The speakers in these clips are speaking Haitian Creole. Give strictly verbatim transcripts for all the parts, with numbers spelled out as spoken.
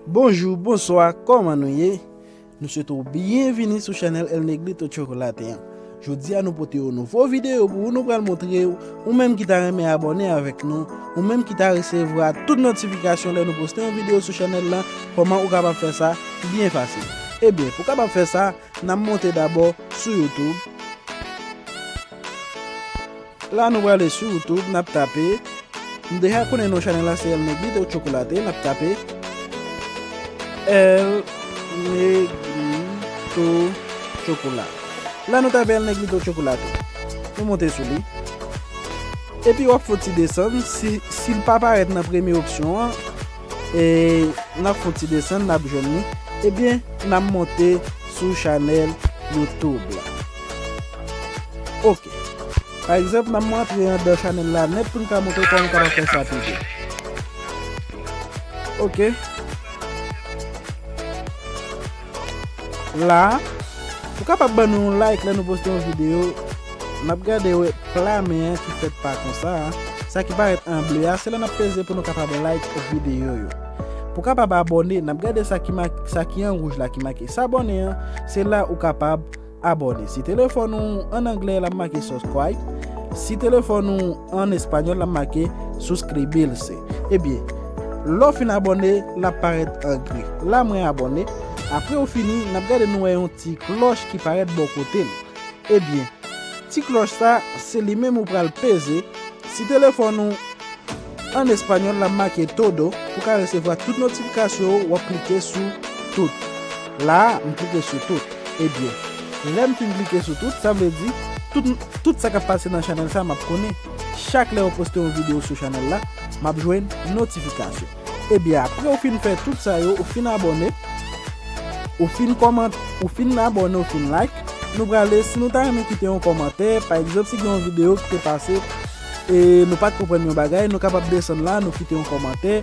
Bonjou, bonswa, kòman nou ye? Nou swete w byenvini sou chanèl El Negrito Chocolate an. Jodi a nou pote yon nouvo videyo pou ou, nou pral montre w, ou menm ki ta renmen abòne avèk nou, ou menm ki ta resevwa tout notifikasyon lè nou poste yon videyo sou chanèl lan, kòman ou kapab fè sa byen fasil. Ebyen, pou kapab fè sa, n ap monte dabò sou YouTube. La nou prale sou YouTube, n ap tape. Nou deja konnen non chanèl la se El Negrito Chocolate, n ap tape El Negrito Chocolate. La nou tape El Negrito Chocolate. Nou monte sou li. Epi w ap fè yon ti desann, si, si l pa parèt nan premye opsyon an, e n ap fè yon ti desann, n ap jwenn li. Ebyen, n ap monte sou chanèl YouTube la. Ok. Pa egzanp, n ap antre anndan chanèl la nèt pou n ka montre kòman nou kapab fè sa pi byen. Ok. La, ou kapab ban nou yon like lè nou poste yon videyo. N ap gade wè pla men an ki fèt pa konsa a. Sa ki parèt an ble a, se la n ap peze pou nou kapab like videyo yo. Pou kapab abòne, n ap gade sa ki mak-, sa ki an wouj la ki make s'abonner an, se la ou kapab abòne. Si telefòn ou an anglè, l ap make subscribe. Si telefòn ou an espanyòl, l ap make suscribirse. Ebyen, lè w fin abòne, l ap parèt an gri. La mwen abòne. Apre w fini, n ap gade nou wè yon ti klòch ki parèt bò kote l. Ebyen, ti klòch sa, se li menm ou pral peze. Si telefòn ou an espanyòl, l ap make todo. Pou ka resevwa tout notifikasyon yo, w ap klike sou tout. La a, m klike sou tout. Ebyen, lè m fin klike sou tout, sa vle di, tout, tout sa k ap pase nan chanèl sa, m ap konnen. Chak lè yo poste yon videyo sou chanèl la, m ap jwenn notifikasyon. Ebyen, apre ou fin fè tout sa yo, ou fin abòne, ou fin kòmant-, ou fin abòne, ou fin like, nou prale, si nou ta renmen kite yon kòmantè, pa egzanp, si gen yon videyo ki te pase, e nou pa t konprann yon bagay, nou kapab desann la, nou kite yon kòmantè,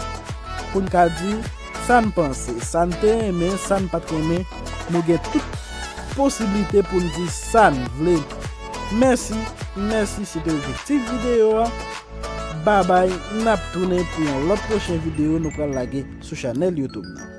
pou n ka di sa n panse, sa n te renmen, sa n pa t renmen, nou gen tout posiblite pou n di sa n vle. Mèsi, mèsi, se te objektif videyo a. Babay, n ap tounen pou yon lòt pwochen videyo nou pral lage sou chanèl YouTube nan.